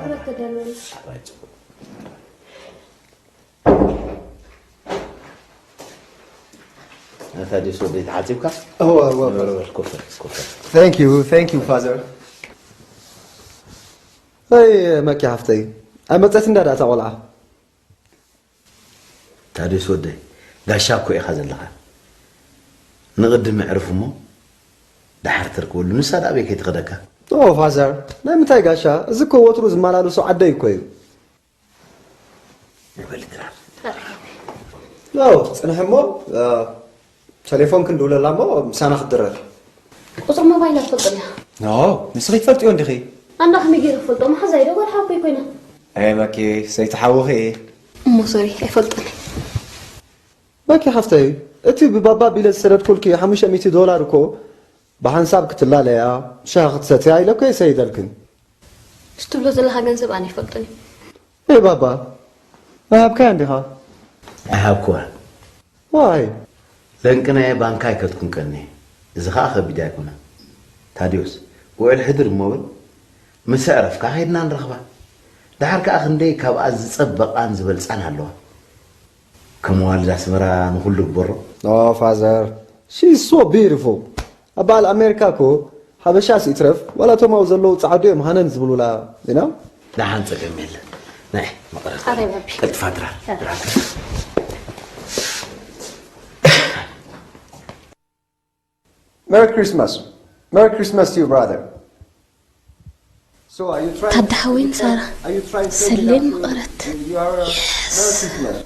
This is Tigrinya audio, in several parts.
ክረክብ ደለኒ። ኣታ ዲስ ወደይ ተሓጺብካ? እወ፣ እወ፣ እወ። በል፣ በል፣ ኮፍ በል፣ ኮፍ በል። Thank you, thank you, father. ኣይ መኪ ሓፍተይ፣ ኣይመጸት እንዳ ዳእታ ቆልዓ። ታዲስ ወደይ፣ ጋሻ እኮ ኢኻ ዘለኻ። ንቕድሚ ዕርፍ እሞ ደሓር ተርክበሉ። ንሳ ደኣ ኣበይ ከይትኸደካ? ኦ ፋዘር፣ ናይ ምንታይ ጋሻ? እዚ እኮ ወትሩ ዝመላለሶ ዓደይ እኮ እዩ። ይበል ድራር። ኖ፣ ጽንሕ እሞ፣ እ፣ ቴሌፎን ክንድውለላ እሞ ምሳና ክትድረር። ቁጽሪ ሞባይል ኣይትፈልጦን ኢኻ። ኖ፣ ንስኺ ትፈልጥዮ እንዲኺ? ኣንዳ ከመይ ገይረ ክፈልጦ? መሓዛይ ዶ ጓል ሓወቦይ ኮይና? ኣይ መኪ፣ ሰይቲ ሓውኺ። እሞ ሶሪ፣ ኣይፈልጦን እየ። መኪ ሓፍተይ፣ እቲ ብባባ ቢለ ዝሰደድኩልኪ ሓሙሽተ ሚእቲ ዶላር እኮ ብሓንሳብ ክትላለያ፣ ሻሂ ክትሰትያ ኢለ እኮ እየ ሰይደልክን። እሱ ትብሎ ዘለኻ ገንዘብ ኣነ ኣይፈልጦን እየ። ኤ ባባ፣ ኣይሃብካያ እንዲኻ? ኣይሃብክዋን። ዋይ? ለንቅናየ ባንካ ኣይከድኩን ቀኒ። እዚ ኸኣ ከቢድ ኣይኮነን። ታዲዮስ፣ ውዕል ሕድር እሞ በል፣ ምስ ኣዕረፍካ ኸይድና ንረኽባ። ደሓር ከኣ ክንደይ ካብኣ ዝጸበቓን ዝበልጻን ኣለዋ። ከም ዋልድ ኣስመራ ንኹሉ ግበሮ። ኦ ፋዘር፣ she is so beautiful። ኣብ በዓል ኣሜሪካ እኮ ሓበሻስ ይትረፍ፣ ዋላ እቶም ኣብኡ ዘለዉ ጻዕዱ እዮም ሃነን ዝብሉላ። You know? ደሓን ጸገም የለን። ናይ መቐረት ኣረ ባቢ። ቀልጥፋ ድራር። ድራር። Merry Christmas. Merry Christmas to you, brother. So, are you trying ታደ ሓወይን ሳራ፣ are you trying to ሰሌን መቐረት። You are a Merry Christmas.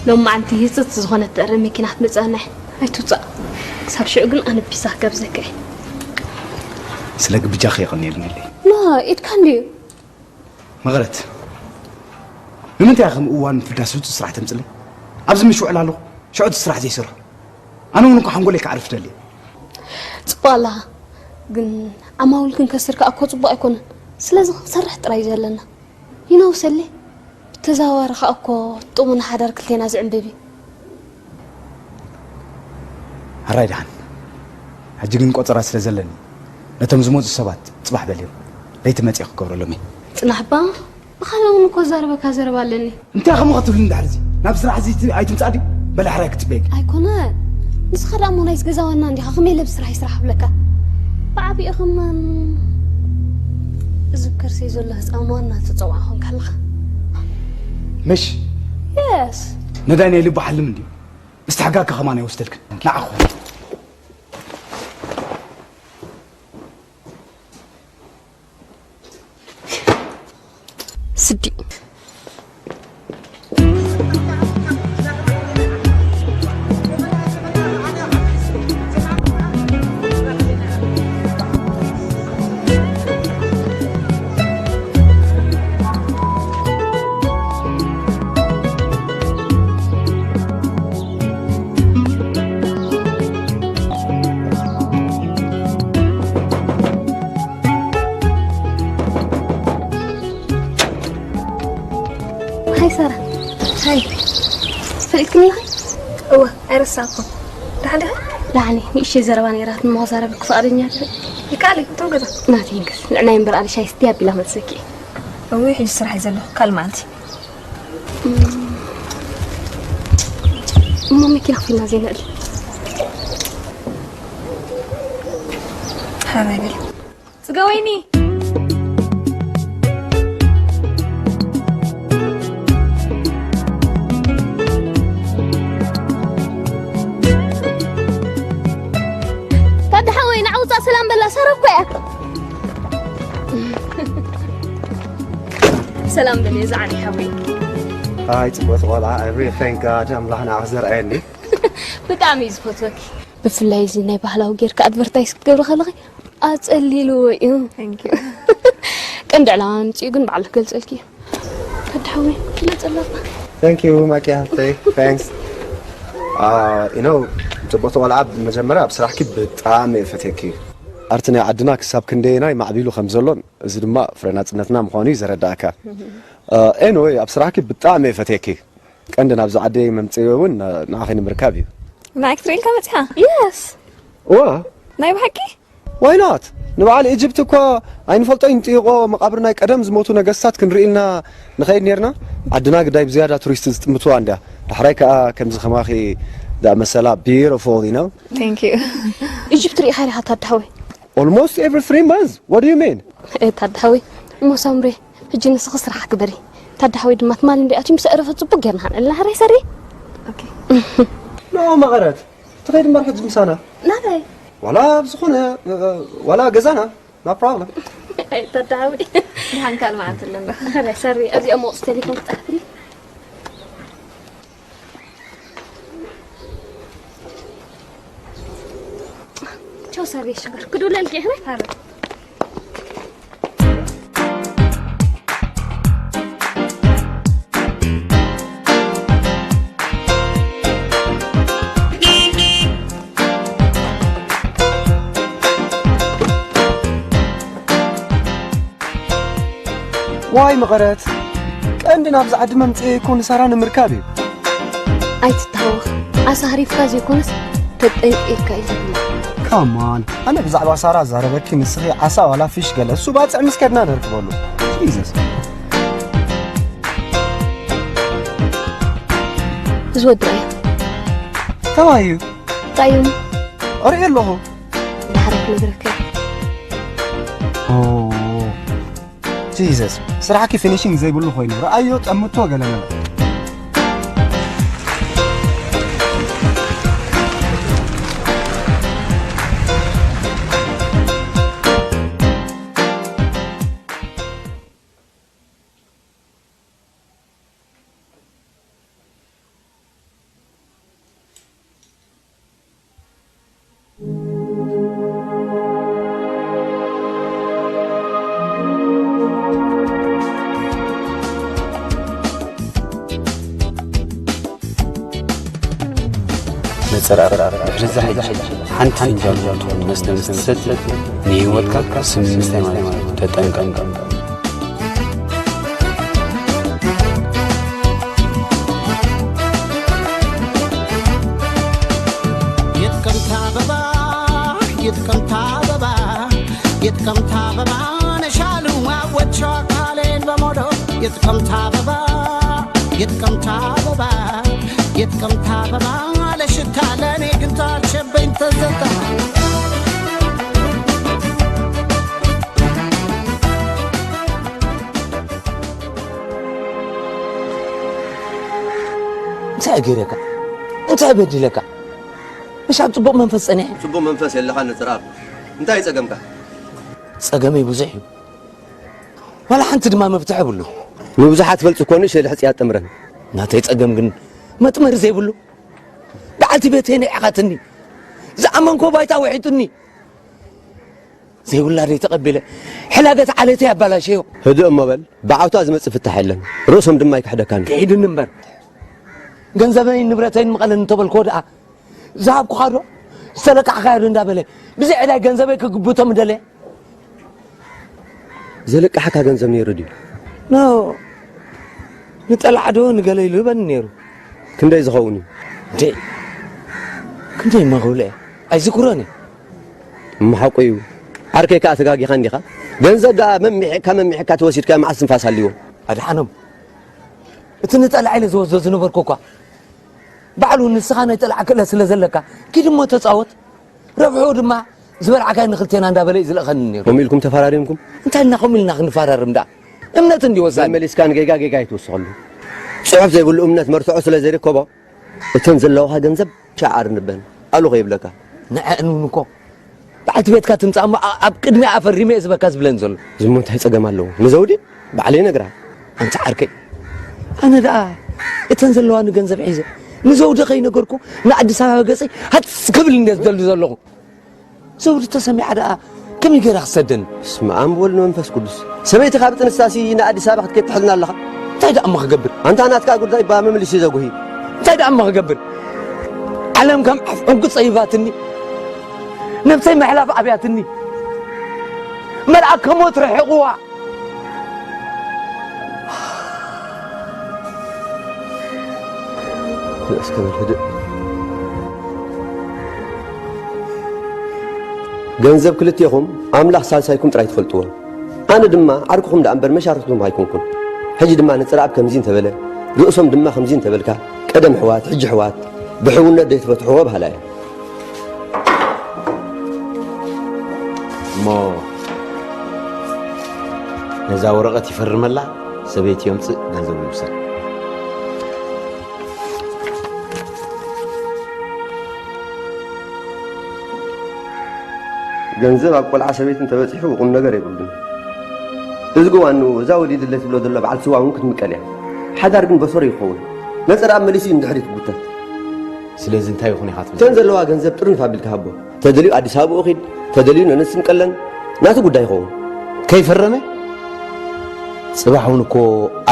ሎም መዓልቲ ህጽጽ ዝኾነት ትዕረ መኪና ክትመጽኣና እያ። ኣይትውጻእ። ክሳብ ሽዑ ግን ኣነ ፒዛ ክጋብዘካ እየ። ስለ ግብጃኺ የቐንየልኒ ኢለይ። ና፣ ኢድካ እንድዩ። መቐረት፣ ንምንታይ ኢኻ ከም እዋን ምፍዳስ ህጹጽ ስራሕ ተምጽለይ? ኣብዚ ምሽ ውዕል ኣለኹ፣ ሽዑ እቲ ስራሕ ዘይሰርሖ። ኣነ እውን እኮ ሓንጎለይ ክዓርፍ ደልየ። ጽቡቕ ኣለኻ፣ ግን ዓማዊል ክንከስር ከኣ እኮ ጽቡቕ ኣይኮነን። ስለዚ ክንሰርሕ ጥራይ እዩ ዘለና። ይነውሰለይ፣ ብተዘዋዋሪ ከኣ እኮ ጥቕሚ ንሓዳር ክልቴና ዝዕንብብ እዩ። ሕራይ ደሓን። ሕጂ ግን ቆጸራ ስለ ዘለኒ፣ ነቶም ዝመጹ ሰባት ጽባሕ በልዮም፣ ለይቲ መጺኤ ክገብረሎም እየ። ጽናሕ እባ፣ ብኻልእ እውን እኮ ዛረበካ ዘረባ ኣለኒ። እንታይ ከምኡ ክትብልኒ እንድሕር እዚ? ናብ ስራሕ እዚ ት-፣ ኣይትምጻእ ድዩ? በል ሕራይ ክጽበየኪ። ኣይኮነ፣ ንስኻ ደኣ እሞ ናይዚ ገዛ ዋና እንዲኻ፣ ከመይ ኢለ ብስራሕ ይስራሕ ክብለካ? ብዓቢኡ ከማን እዚ ኣብ ከርሰይ ዘሎ ህጻን ዋና ትጸውዓ ኮንካ ኣለኻ። ምሽ? የስ። ነዳይ ናይ ልቡ ሓልም እንድዩ። እስቲ ሕጋካ ከማን ኣይወስደልክን። ንዓኹ። ስዲ። ሃይ ሳራ። ሃይ። ፈሊጥክኒ ኢኺ? እወ፣ ኣይረሳዕኩን። ደሓን ዲኺ? ደሓን እየ። ንእሽተይ ዘረባ ነይራትኒ፣ እሞ ክዛረበኪ ፍቓደኛ ዲኺ? ይከኣል እዩ፣ እቶም ገዛ። ናተይ እንከስ፣ ንዕናይ እምበር ኣነ ሻሂ ስትይ ኣቢላ መልሰኪ እየ። እወ፣ ሕጂ ስራሕ እዩ ዘሎ፣ ካልእ መዓልቲ። እሞ መኪና ከፊልና ዘይንዕል? ሓራይ በል። ስጋ ወይኒ። ታዲ ሓወይ፣ ንዓ ውፃእ ሰላም በላ፣ ሳራ እኮ እያ። ሰላም በል፣ የዛዓኒ ሓወይ። ኣይ ጽቡቕ ቆልዓ፣ I really thank God ኣምላኽ ንዓኺ ዘርኣየኒ። ብጣዕሚ እዩ ዝፈትወኪ። ብፍላይ እዚ ናይ ባህላዊ ጌርካ ኣድቨርታይዝ ክትገብሪ ከለኺ ኣጸሊልዎ እዩ። Thank you። ቀንዲ ዕላማ ምጽኡ ግን ባዕሉ ክገልጸልኪ እዩ። Thank you, Maki. Thanks. You know, ጽቡቕቲ ቆልዓ፣ መጀመርያ ኣብ ስራሕኪ ብጣዕሚ እየ ፈትየኪ። ኣርቲ ናይ ዓድና ክሳብ ክንደየናይ ማዕቢሉ ከም ዘሎን፣ እዚ ድማ ፍረ ናጽነትና ምዃኑ እዩ ዘረዳእካ። Anyway፣ ኣብ ስራሕኪ ብጣዕሚ እየ ፈትየኪ። ቀንዲ ናብዚ ዓደይ መምጽኤ እውን ንዓኺ ንምርካብ እዩ። ንዓይ ክትርእይልካ መጺኻ? የስ። እዋ። ናይ ብሓቂ? ዋይ ናት? ንበዓል ኢጅፕት እኳ ኣይንፈልጦ ይንጥይቖ፣ መቓብር ናይ ቀደም ዝሞቱ ነገስታት ክንርኢ ኢልና ንኸይድ ኔርና። ዓድና ግዳይ ብዝያዳ ቱሪስት ዝጥምትዋ እንድያ። ዳሕራይ ከኣ ከምዚ ከማኺ ዝኣመሰላ beautiful, you know? Thank you. ኢጅፕት ርኢኻ ዲኻ ታዳሃወይ? Almost every three months. What do you mean? ታዳሃወይ፣ እሞ ሳምሪ፣ ሕጂ ንስኺ ስራሕ ግበሪ። ታዳሃወይ ድማ ትማሊ እንድያቱ ምስ ኣረፈ ጽቡቅ ጌርና ክንዕልና። ሕራይ ሰሪ። ኦኬ። ኖ መቐረት፣ ትኸይድ እምበር ሕጂ ምሳና። ናበይ? ዋላ ኣብ ዝኾነ፣ ዋላ ገዛና። No problem. ኣይ፣ ታዳሃወይ። ድሓን ካልእ መዓልቲ ኣለና። ሕራይ ሰሪ፣ እዚኦም ወቕቲ ቴሌፎን ክጻሕፍልኝ። ቻው ሳሪ፣ ሽኮር። ክድውለልኪ እየ፣ ሕራይ። ዋይ መቐረት፣ ቀንዲ ናብዚ ዓዲ መምጽኤ እኮ ንሳራ ንምርካብ እዩ። ኣይትታወኽ፣ ዓሳ ሃሪፍካ ዘይኮነስ ተጠንቂቕካ እዩ ዝብላዕ። ካማን፣ ኣነ ብዛዕባ ሳራ ዛረበኪ፣ ንስኺ ዓሳ ዋላ ፊሽ ገለ፣ እሱ ባጽዕ ምስ ከድና ነርክበሉ። ጂዘስ። እዚ ወዲ ራእዩ። ከማይ እዩ? ራእዩ። ርእየ ኣለኹ። ዳሕረ ክነግረካ። ኦ፣ ጂዘስ፣ ስራሕኪ ፊኒሽንግ ዘይብሉ ኮይኑ፣ ረኣዮ፣ ጠምቶ ገለ መለ። ነጸራርር። ድሕሪ እዚ ሕጂ ሓንቲ ፍንጃል ትኹን መስተ ምስ ትሰቲ፣ ንህይወትካ ስም ምስታይ ማለት እዩ። ተጠንቀቕ። የጥቅምት አበባ፣ የጥቅምት አበባ፣ የጥቅምት አበባ ነሻሉ አወቻ ካሌን በሞዶ። የጥቅምት አበባ፣ የጥቅምት አበባ፣ የጥቅምት አበባ ለሽታ ለኔ ግን ታልሸበኝ ትዝታ። እንታይ ገይረካ? እንታይ በዲለካ? ምሽ ኣብ ጽቡቕ መንፈስ ጸኒሐ። ጽቡቕ መንፈስ የለኻን ነጸራር። እንታይ ጸገምካ? ጸገመይ ብዙሕ እዩ። ዋላ ሓንቲ ድማ መፍትሒ የብሉን። ንብዙሓት ፈልጺ እኮ ንእሽተይ ልሕጺ ኣጠምረን። ናተይ ጸገም ግን መጥመሪ ዘይብሉ። በዓልቲ ቤተይ ንዒቓትኒ። ዝኣመንኮ ባይታ ውሒጡኒ። ዘይውላደይ ተቐቢለ ሕላገት ዓሌተይ ኣባላሸዮ። ህድእ እሞ በል፣ ብዓውታ ዝመጽእ ፍታሕ የለን። ርእሶም ድማ ኣይክሕደካን። ክሒድኒ እምበር፣ ገንዘበይን ንብረተይን ምቐለኒ እንተበልክዎ ደኣ፣ ዝሃብኩኻ ዶ? ዝተለቃሕካዮ ዶ እንዳበለ፣ ብዘይ ዕዳይ ገንዘበይ ክግብቶ ምደለየ። ዘለቃሕካ ገንዘብ ነይሩ ድዩ? ኖ፣ ንጠላዕ ዶ ንገለ ኢሉ ይበኒ ነይሩ። ክንደይ ዝኸውን እዩ? እንዴ፣ ክንደይ እማ ክብሎ እየ? ኣይዝክሮን እየ። እሞ ሓቁ እዩ። ዓርከይ ከኣ ተጋጊኻ እንዲኻ? ገንዘብ ደኣ መሚሕካ መሚሕካ ተወሲድካዮ መዓስ ትንፋስ ሃልይዎ? ኣድሓኖም፣ እቲ ንጠላዕ ኢለ ዝወስዶ ዝነበርኩ እኳ፣ ባዕሉ ንስኻ ናይ ጠላዕ ክእለት ስለ ዘለካ፣ ኪድ እሞ ተጻወት። ረብሕኡ ድማ ዝበልዓካዮ ንክልቴና እንዳበለ እዩ ዝልእኸኒ ነይሩ። ከምኡ ኢልኩም ተፈራሪምኩም? እንታይ እና ከምኡ ኢልና ክንፈራርም ደኣ? እምነት እንዲ ወሳኒ። መመሊስካ ንጌጋ ጌጋ ኣይትውስኸሉ። ጽሑፍ ዘይብሉ እምነት መርትዖ ስለ ዘይርከቦ፣ እተን ዘለዋኻ ገንዘብ ቻ ኣርንበን ኣሉ ከይብለካ። ንዐ እንውን እኮ በዓልቲ ቤትካ ትምጻእ እሞ ኣ-፣ ኣብ ቅድሚኣ ኣፈሪመ እየ ዝበካ ዝብለን ዘሎ። ዝሞ እንታይ ጸገም ኣለዎ? ንዘውዲ ባዕለይ ነግራ። ኣንታ ዓርከይ፣ ኣነ ደኣ እተን ዘለዋኒ ገንዘብ ሒዘ ንዘውዲ ከይነገርኩ ንኣዲስ ኣበባ ገጸይ ሃጽ ክብል እንደ ዝደሊ ዘለኹ። ዘውዲ ተሰሚዓ ደኣ ከመይ ገይራ ክሰደኒ? በስመ ኣብ ወወልድ ወመንፈስ ቅዱስ። ሰበይትኻ ብጥንሳሲ ንኣዲስ ኣበባ ክትከይድ ትሕልና ኣለኻ? እንታ እንታይ ደኣ እሞ ክገብር? ኣንታ ናትካ ጉዳይ እባ መመሊሱ እዩ ዘጉሂ። እንታይ ደኣ እሞ ክገብር? ዓለም ከም ዓፍ ዕንቁ ጸይባትኒ፣ ነብሰይ ምሕላፍ ኣብያትኒ፣ መልኣከ ሞት ርሒቕዋ። እስከ በል ህድእ። ገንዘብ ክልቴኹም ኣምላኽ ሳልሳይኩም ጥራይ ትፈልጥዎ። ኣነ ድማ ዓርክኹም ደኣ እምበር መሻርኽትኩም ኣይኮንኩን። ሕጂ ድማ ንጽራብ ከምዚ እንተበለ፣ ርእሶም ድማ ከምዚ እንተበልካ፣ ቀደም ኣሕዋት፣ ሕጂ ኣሕዋት፣ ብሕውነት ዘይትፈትሕዎ በሃላይ እየ። እሞ ነዛ ወረቐት ይፈርመላ፣ ሰበይቲ የምጽእ፣ ገንዘቡ ይውሰድ። ገንዘብ ኣብ ቆልዓ ሰበይቲ እንተበጺሑ ቁም ነገር የብሉን። እዚ ግዋኑ እዛ ወሊድለይ ትብሎ ዘሎ በዓል ስዋ እውን ክትምቀል እያ። ሓዳር ግን በሶር ይኸውን። ነጸር ኣብ መሊሱ እዩ ንድሕሪት ትጉተት። ስለዚ እንታይ ይኹን ኢኻ ትምስል? እተን ዘለዋ ገንዘብ ጥርንፍ ኣቢልካ ሃቦ። ተደልዩ ኣዲስ ኣበባኡ ኺድ፣ ተደልዩ ነንስም ቀለን፣ ናቱ ጉዳይ ይኸውን። ከይፈረመ? ጽባሕ እውን እኮ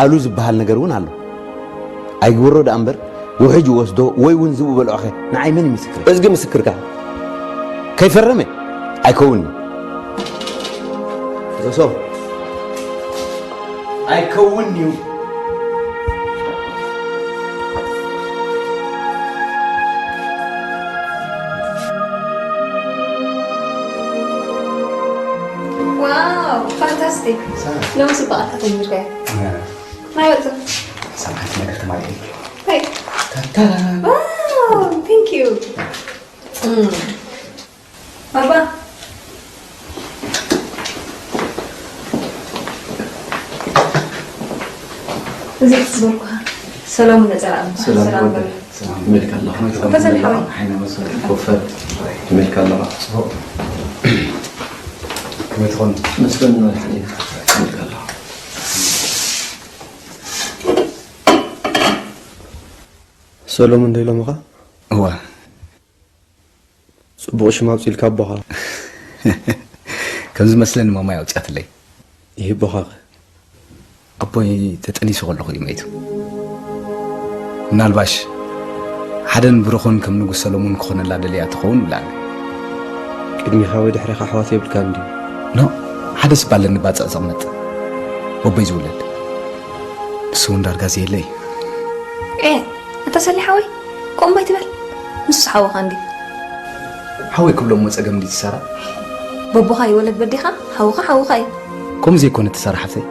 ኣሉ ዝበሃል ነገር እውን ኣሎ። ኣይግበሮ ደኣ እምበር፣ ውሕጅ ይወስዶ ወይ እውን ዝብኡ በልዖኸ፣ ንዓይ መን ይምስክር? እዝጊ ምስክርካ። ከይፈረመ? ኣይከውንን። ዞሶ። ኣይከውንን እዩ። ዋው፣ ፋንታስቲክ። ሰላም። ሎሚ ጽባቐ ተጀሚርካዮ። ያ። ናይ ወርቂ። ሰማዕቲ ነገር ተማሪኤ። ሄይ። ታንታራ። ዋው፣ thank you። እም። ባባ። እዚ ዝበልኩኻ ሰላም ነጸራ እምባ። ሰላም ሰላም ወደ በል። ሰላም መልክ ኣለኹ። ተሰልሐ ወይ? ሓይና መሰል ኮፈር መልክ ኣለኹ። ጽቡቕ። ከመይ ትኾን? መስገን ንበል ሓሊና። መልክ ኣለኹ። ሰሎሙን ዶ ኢሎምኻ? እዋ። ጽቡቕ ሽም ኣውጺእልካ ኣቦኻ። ከም ዝመስለኒ ማማይ ኣውጺኣትለይ። ይህቦኻኸ? ኣቦይ ተጠኒሱ ከለኹ እዩ መይቱ። ምናልባሽ ሓደን ብሩኽን ከም ንጉስ ሰሎሙን ክኾነላ ደልያ ትኸውን ብላኒ። ቅድሚኻ ወይ ድሕሬኻ ኣሕዋት የብልካን ድዩ? ኖ፣ ሓደ ስባ ኣለኒ ባጽዕ ዘቕመጥ። በቦይ ዝውለድ። ንሱ እውን ዳርጋ ዘየለ እዩ። ኤ፣ ኣታ ሰሊ ሓወይ፣ ከምኡ ኣይትበል። ንሱስ ሓውኻ እንድዩ። ሓወይ ክብሎ እሞ ጸገም እንድዩ ትሰራ። በቦኻ ይወለድ በዴኻ፣ ሓውኻ ሓውኻ እዩ። ከምኡ ዘይኮነ ትሰራ ሓፍተይ።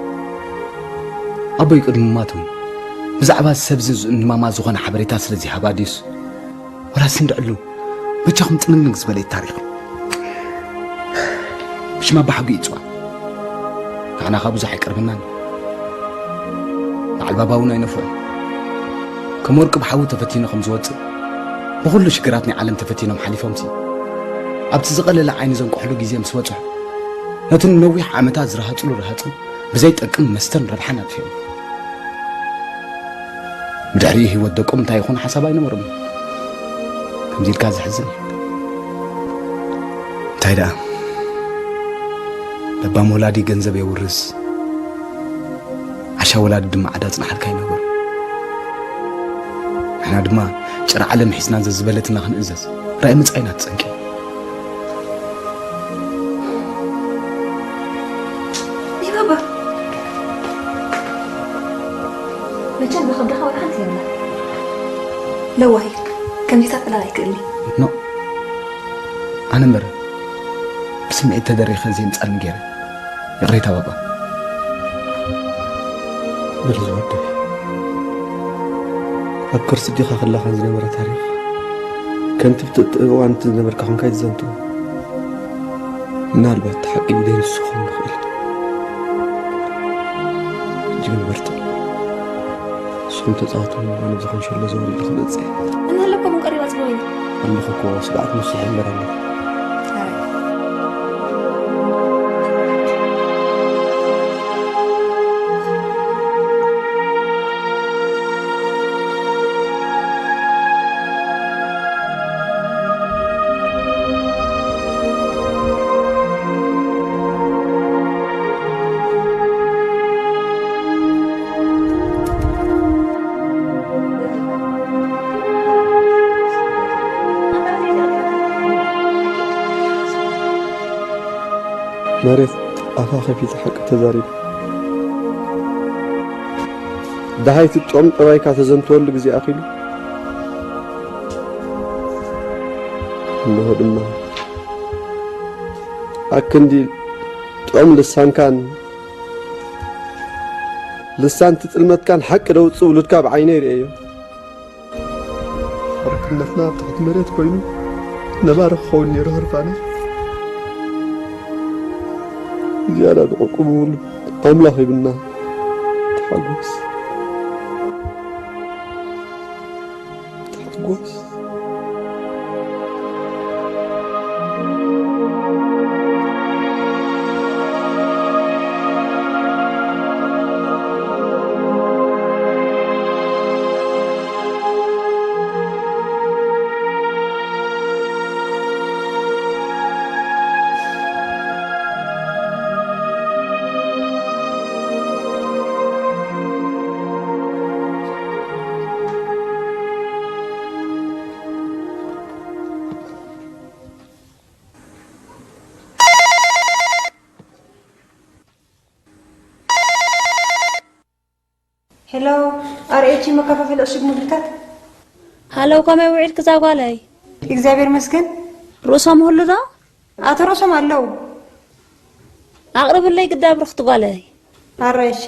ኣቦይ ቅድሚ ምማቱ ብዛዕባ ሰብዚ ንማማ ዝኾነ ሓበሬታ ስለ ዘይሃባ ድዩስ? ወላስ እንድዕሉ በጃኹም ጥንግንግ ዝበለ እዩ ታሪኽ። ብሽም ኣባ ሓጉ ይጽዋዕ። ንዓና ካብ ብዙሕ ኣይቀርበናን። በዓል ባባ እውን ኣይነፍዖን። ከም ወርቂ ብሓዊ ተፈቲኑ ከም ዝወጽእ፣ ብኹሉ ሽግራት ናይ ዓለም ተፈቲኖም ሓሊፎምሲ፣ ኣብቲ ዝቐለለ ዓይኒ ዘንቅሕሉ ግዜ ምስ በጽሑ፣ ነቲ ንነዊሕ ዓመታት ዝረሃጽሉ ረሃጽን ብዘይጠቅም መስተን ረብሓን ኣጥፊኦም። ብድሕሪኡ ህይወት ደቆም እንታይ ይኾን ሓሳብ ኣይነበሮምን። ከምዚ ኢልካ ዘሕዝን እዩ። እንታይ ደኣ፣ ለባም ወላዲ ገንዘብ የውርስ፣ ዓሻ ወላዲ ድማ ዓዳ ጽንሓልካ ይነብር። ንሕና ድማ ጭራ ዓለም ሒዝና ዘዝበለትና ክንእዘዝ፣ ራእይ መጻኢና ትጸንቂ። ይህ ባባ። መቸም ብኸብድኻ ወላ ሓንቲ የብላ። ለዋሂ፣ ከምዚታት ዕላል ኣይክእልኒ። ኖ። ኣነ እምበር፣ ብስምዒት ተደሪኸ ዘይምጻል ገይረ። ይቕሬታ ባባ። በል ዝወደይ። ኣብ ከርሲ ኣዴኻ ከለኻ ዝነበረ ታሪኽ፣ ከምቲ ብትእቲ እዋን እቲ ዝነበርካ ኮንካ ይዘንቱ። ምናልባት እቲ ሓቂ ብደይ ንሱ ክኸውን ይኽእል። ሕጂ ግን በርትዕ። ንስኹም ተጻወቱ፣ ኣነ ብዝኾን ሸሎ ዘወር ኢሉ ክመጽእ እየ። እንሃለኩም ቀሪባ ጽበዩ። ኣለኹ እኮ፣ ስግኣት ንሱ ይሕምበር ኣለኹ። መሬት ኣፋ ከፊታ ሓቂ ተዛሪባ። ደሃይቲ ጦም ጠባይካ ተዘንተወሉ ግዜ ኣኺሉ። እንሆ ድማ ኣክንዲ ጦም ልሳንካን ልሳን ትጽልመትካን ሓቂ ደውጽእ ውሉድካ ብዓይነይ ርእየዮ። ሕርክነትና ኣብ ትሕቲ መሬት ኮይኑ ነባሪ ክኸውን ነይሩ ህርፋነ። ዝያዳ ዝቕቁምሉ ኣምላኽ ይብና። ተሓጎስ። ተሓጎስ። ሄሎ፣ ኣርኤች መከፋፈሊ ዕሹግ ምግብታት። ሃለው፣ ከመይ ውዒልክ እዛ ጓለይ? እግዚኣብሔር ይመስገን። ርእሶም ህሉ ዶ? ኣቶ ርእሶም ኣለዉ። ኣቕርብለይ ግዳ ብርኽቲ ጓለይ። ኣራይ፣ እሺ።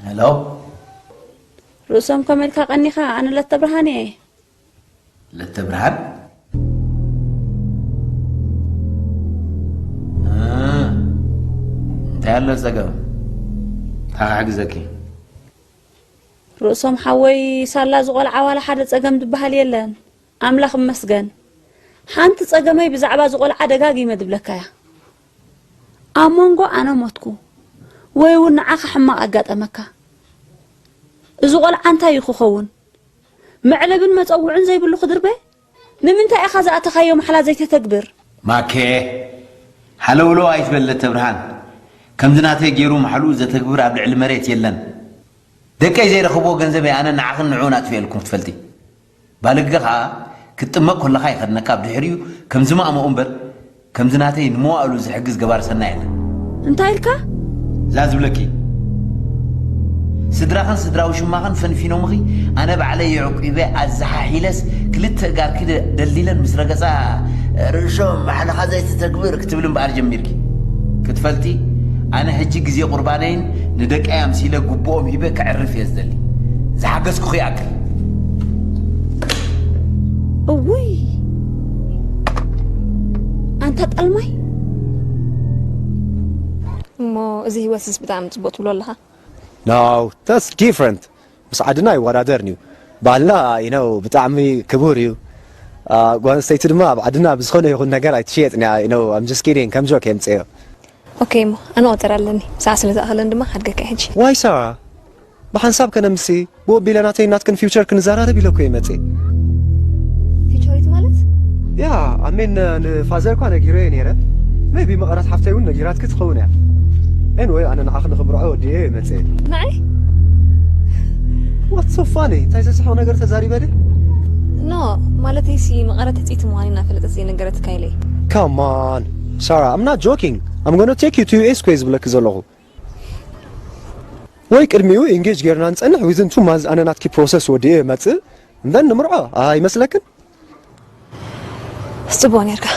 ሄሎ። ርእሶም ከመልካ ቀኒኻ? ኣነ ለተ ብርሃን እየ። ለተ ብርሃን? እ፣ እንታይ ኣሎ ጸገም? እንታይ ክሕግዘኪ? ርእሶም ሓወይ፣ ሳላ ዝቖልዓ ዋላ ሓደ ጸገም ዝበሃል የለን። ኣምላኽ እመስገን። ሓንቲ ጸገመይ ብዛዕባ ዝቖልዓ ደጋጊመ ድብለካ እያ። ኣብ መንጎ ኣነ ሞትኩ ወይ እውን ንዓኻ ሕማቕ ኣጋጠመካ፣ እዚ ቆልዓ እንታይ እዩ ክኸውን? መዕለብን መጸውዕን ዘይብሉ ክድርበ? ንምንታይ ኢኻ ዝኣተኻዮ ማሕላ ዘይተተግብር? ማኬ፣ ሃለውለው ኣይትበል ለተ ብርሃን። ከምዚ ናተይ ገይሩ ማሕልኡ ዘተግብር ኣብ ልዕሊ መሬት የለን። ደቀይ ዘይረኸብዎ ገንዘበይ ኣነ ንዓኽን ንዕኡን ኣጥፊኤልኩም ክትፈልጢ። ባልገ ኸኣ ክትጥመቕ ከለኻ ይኸድነካ፣ ኣብ ድሕሪኡ ከም ዝማእመኡ እምበር፣ ከምዚ ናተይ ንመዋእሉ ዝሕግዝ ገባር ሰናይ የለን። እንታይ ኢልካ? እዛ ዝብለኪ፣ ስድራኽን ስድራዊ ሽማኽን ፈንፊኖምኺ፣ ኣነ ባዕለይ የዕቂበ ኣዘሓሒለስ ክልተ እጋርኪ ደ-፣ ደልዲለን ምስ ረገጻ፣ ርእሶም ማሕለኻ ዘይትተግብር ክትብል እምበኣር ጀሚርኪ። ክትፈልጢ፣ ኣነ ሕጂ ግዜ ቁርባነይን ንደቀይ ኣምሲለ ግቡኦም ሂበ ከዕርፍ እየ ዝደሊ። ዝሓገዝኩኺ ይኣክል። እውይ! ኣንታ ጣልማይ! እሞ እዚ ህይወትስ ብጣዕሚ ጽቡቕ ትብሎ ኣለኻ? No, that's different. ምስ ዓድና ይወዳደርን እዩ። ባህልና፣ you know፣ ብጣዕሚ ክቡር እዩ። አ፣ ጓል ኣንስተይቲ ድማ ኣብ ዓድና ብዝኾነ ይኹን ነገር ኣይትሽየጥን እያ። You know, I'm just kidding፣ ከም ጆክ የምጽዮ። ኦኬ፣ እሞ ኣነ ቆጸራ ኣለኒ። ሰዓት ስለ ዝኣኸለን ድማ ሓድገካ ሕጂ። ዋይ ሳራ፣ ብሓንሳብ ከነምሲ፣ ብወቢለ ናተይ ናትክን ፊውቸር ክንዘራረብ ኢለኩ እየ መጽእ። ፊውቸሪት ማለት? ያ፣ ኣሜን፣ ንፋዘር እኳ ነጊረዮ ነይረ። ሜቢ መቐረት ሓፍተይ እውን ነጊራትኪ ትኸውን እያ። ኤንወይ፣ ኣነ ንዓኺ ንኽምርዖ ወዲኤ እየ መጽእ። ንዓይ? What's so funny? እንታይ ዘስሕቕ ነገር ተዛሪበ ድየ? ኖ፣ ማለተይሲ መቐረት ሕጽይቲ ምዃነይ እናፈለጠት ዘይነገረትካ ኢለ እየ። Come on፣ ሳራ፣ I'm not joking. I'm gonna take you to U S እኮ እየ ዝብለኪ ዘለኹ። ወይ ቅድሚኡ ኢንጌጅ ጌርና ንጸንሕ፣ within two months ኣነ ናትኪ ፕሮሰስ ወዲኤ እመጽእ፣ and then ንምርዖ ኣይመስለክን? ጽቡቕ ኔርካ።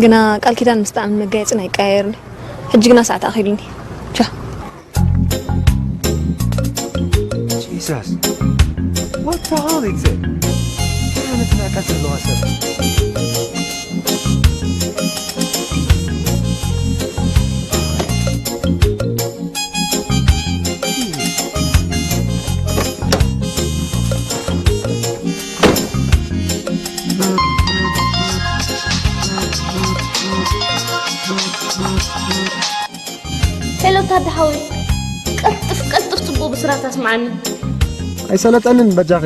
ግና ቃል ኪዳን ምስ ጣዕምን መጋየጽን ኣይቀያየርን እዩ። ሕጂ ግና ሰዓት ኣኺሉኒ። ቻ። Jesus! What the hell is it? እንታይ ዓይነት ንዕቀት ዘለዋ ሰብ? ሄሎ ታደ ሓወይ፣ ቀልጥፍ ቀልጥፍ ጽቡቕ ብስራት ኣስምዓኒ። ኣይሰለጠንን በጃኺ።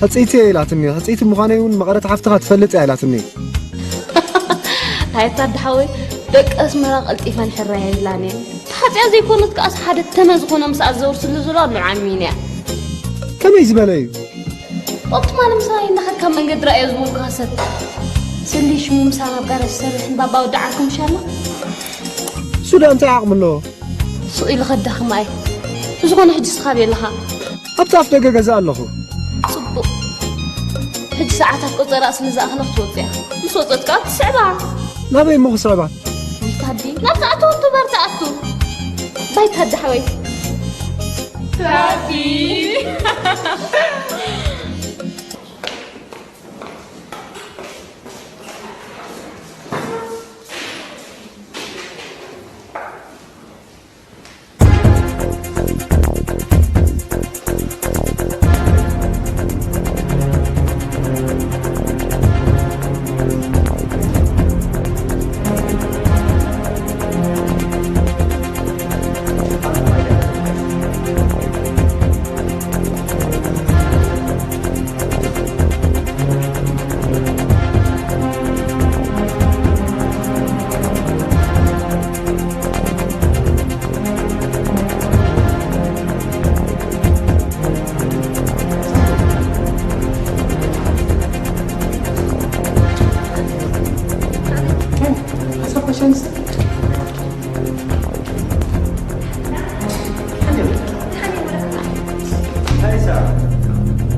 ሕጽይቲ እየ ኢላትኒ። ሕጽይቲ ምዃነይ እውን መቐረት ሓፍትኻ ትፈልጥ እያ ኢላትኒ። ኣይ ታደ ሓወይ፣ ደቂ ኣስመራ ቀልጢፈን ሕራይ ኣይብላን እየን። ተሓጽያ ዘይኮነት ከኣስ ሓደ ተመ ዝኾነ ምስኣ ዘውርስሉ ዘሎ ኣሎ ዓሚን እያ። ከመይ ዝበለ እዩ? ኦፕቲማል ምሳይ እንዳ ከድካ መንገዲ ራእዮ ዝህቡካ ሰብ። ስሊ ሽሙ ምሳና ኣብ ጋራጅ ዝሰርሕን ባባ ወዲ ዓርኩ ምሻሎ? እሱ ደኣ እንታይ ዓቕሚ ኣለዎ? ስቕ ኢሉ ከዳኽማ እየ። ብዝኾነ ሕጂ ስኻ ኣበይ ኣለኻ? ኣብቲ ኣፍ ደገ ገዛ ኣለኹ። ጽቡቕ። ሕጂ ሰዓታት ቆጸራ ስለ ዝኣኽለ ክትወጽእ እያ። ምስ ወጸት ከኣ ትስዕባ። ናበይ እሞ ክስዕባ? ይታዲ፣ ናብ ትኣትወቱ በር ትኣቱ። ባይ ታዲ ሓወይ። ታዲ።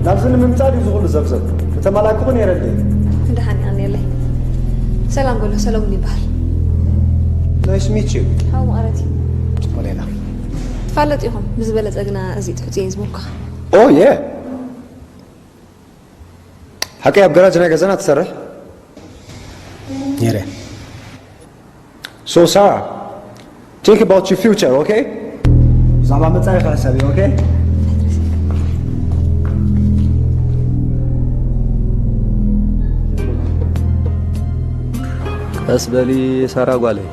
ናብዚ ንምምጻእ ድዩ ዝኹሉ ዘብዘብ? ምተማላእኩኹ ነይረ እንዴ? ደሓን ይቐንየለይ። ሰላም በሎ፣ ሰለሙን ይበሃል። ናይስ ሚት ዩ። ሓው መቐረት እዩ። ጽቡቕ ሌላ። ትፋለጡ ኢኹም፣ ብዝበለጸ ግና እዚ ትሕጽዮ እዩ ዝበልኩኻ። ኦ፣ የ። ሓቂ ኣብ ገራጅ ናይ ገዛና ትሰርሕ? ነይረ። So, Sarah, think about your future, okay? ብዛዕባ መጻኢኻ ሕሰቢ፣ okay? ቀስ በሊ ሳራ ጓለይ።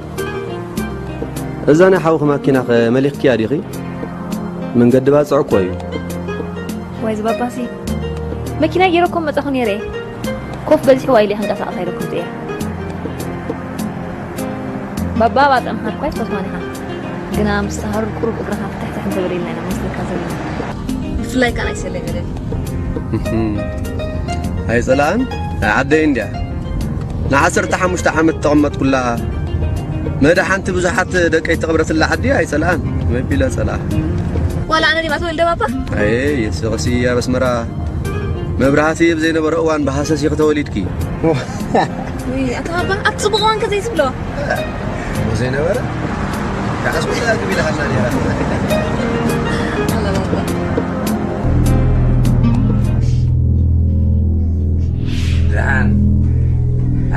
እዛ ናይ ሓውኺ ማኪናኸ መሊኽክያ ዲኺ? መንገዲ ባጽዕ እኮ እዩ። ዋይ፣ እዚ ባባሲ መኪና ገይረ እኮ መጻኹ ነይረ እየ። ኮፍ በዚሕዋ ኢለ ክንቀሳቐስ ኣይደኩምት እየ። ባባ ባጽዕ ምኻድ እኳ ኣይትፈትዋን ኢኻ። ግና ምስ ተሃሩር ቁሩብ እግርኻ ፍትሕትሕ እንተበለ ኢልና ኢና ንመስለካ ዘለና። ብፍላይ ከኣ ናይ ሰለይ መደብ። እህም። ኣይጸላእን? ናይ ዓደይ እንድያ። ንዓሰርተ ሓሙሽተ ዓመት ተቐመጥኩላ መዳ ሓንቲ ብዙሓት ደቀይ ተቐብረትላ ዓዲ ኣይጸላእን። መቢለ ጸላእ። ዋላ ኣነ ዲማ ተወልደ ባባ? ኣየ፣ የስቕሲ ኣብ ኣስመራ መብራህቲ ኣብ ዘይነበረ እዋን ብሃሰስ ኢኺ ተወሊድኪ። ውይ፣ ኣታ ባባ፣ ኣብ ጽቡቕ እዋን ከ ዘይትብሎ? ዘይነበረ? ካሕስ ወላ ግቢ ኢልካና ነይራ። ኣላ ባባ። ደሓን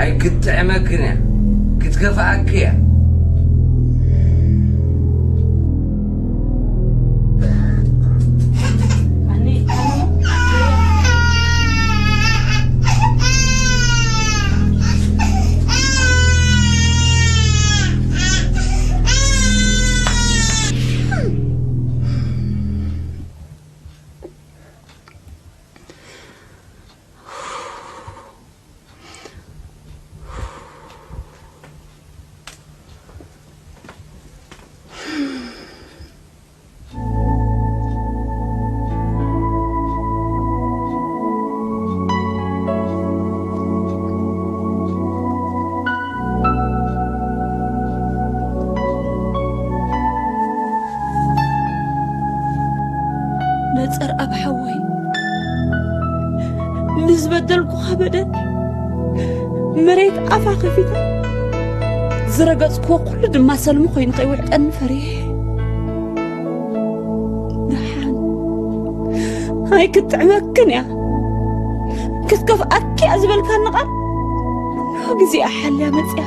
ኣይክትጥዕመክን እያ፣ ክትከፍኣኪ እያ። ነጸር ኣብ ሓወይ ንዝበደልኩኻ በደል መሬት ኣፋ ከፊታ ዝረገጽክዎ ኩሉ ድማ ሰልሚ ኮይኑ ከይውዕጠኒ ፈሪሐ። ደሓን ኣይክትጥዕመክን እያ። ክትከፍኣኪ እያ ዝበልካኒ ቃል ንግሆ ግዜኣ ሓልያ መጽያ።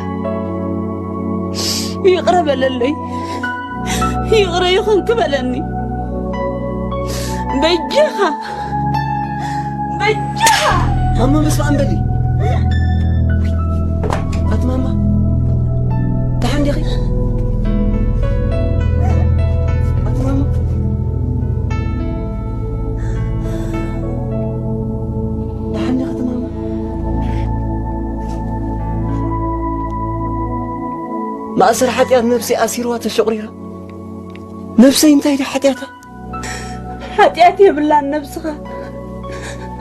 ይቕረ በለለይ። ይቕረ ይኹንኪ በለኒ። በጃኻ። በጃኻ። ማማ፣ መስዋዕን በሊ። ኣቲ ማማ፣ ደሓን ዲኺ? ኣቲ ማማ፣ ደሓን ዲኺ ኣቲ ማማ? ኣሰር ሓጢኣት ነብሰይ ኣሲርዋ ተሸቑሪራ። ነብሰይ እንታይ ድያ ሓጢኣታ? ሓጢኣት የብላን ነብስኻ።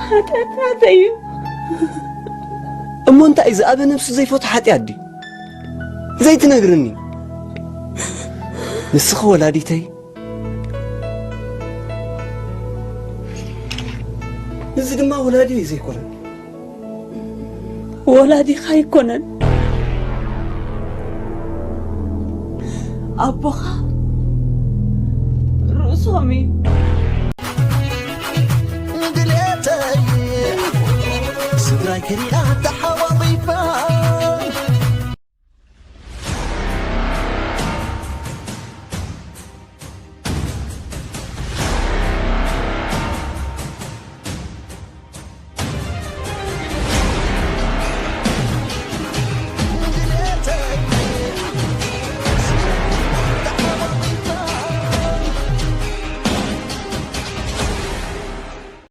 ሓጢኣት ናተይ እዩ። እሞ እንታይ ዝኣበ ነብሱ ዘይፈቱ ሓጢኣት ድዩ? ዘይትነግርኒ? ንስኺ ወላዲተይ፣ እዚ ድማ ወላዲ እዩ ዘይኮነን። ወላዲኻ ኣይኮነን። ኣቦኻ ርእሶም እዩ። ንድሌተይ ስድራይ ክሪኣ